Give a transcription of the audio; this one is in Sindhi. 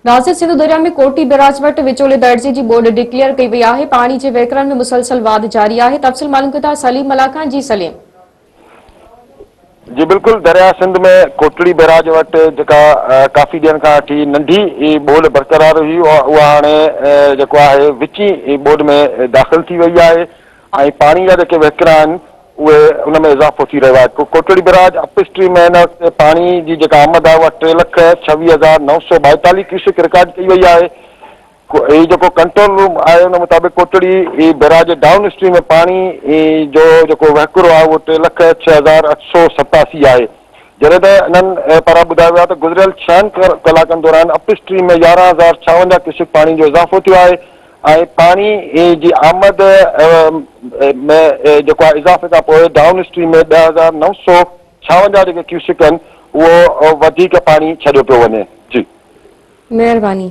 ناظر سنڌو درياء ۾ ڪوٽي بئراج وٽ وچولي درجي جي ٻوڏ ڊڪليئر ڪئي وئي آهي، پاڻي جي وهڪرن ۾ مسلسل واڌ جاري آهي، تفصيل معلوم ڪندا سليم ملاح کان، جي سليم. جي بلڪل درياء سنڌ ۾ ڪوٽڙي بئراج وٽ جيڪا ڪافي ڏينهن کان وٺي ننڍي ٻوڏ برقرار هئي اها هاڻي جيڪو آهي وچين ٻوڏ ۾ داخل ٿي وئي آهي ۽ پاڻي جا جيڪي وهڪرا آهن اهي ان ۾ اضافو ٿي رهيو آهي. ڪوٽڙي بئراج اپ اسٽريم ۾ هن وقت پاڻي جي جيڪا آمد آهي اها 3,26,942 ڪيوسڪ رڪارڊ ڪئي وئي آهي. هي جيڪو ڪنٽرول روم آهي ان مطابق ڪوٽڙي بئراج ڊائون اسٽريم ۾ پاڻي جو جيڪو وهڪرو آهي اهو 3,06,887 آهي. جڏهن ته انهن پاران ٻڌايو ويو آهي ته گذريل ڇهن ڪلاڪن دوران اپ اسٽريم ۾ 11,056 ڪيوسڪ پاڻي جو اضافو ٿيو آهي. ۽ پاڻي جي آمد ۾ جيڪو آهي اضافي کان پوء ڊائون اسٽريم ۾ 10,956 جيڪي ڪيوسڪ آهن اهو وڌيڪ پاڻي ڇڏيو پيو وڃي. جي. مهرباني.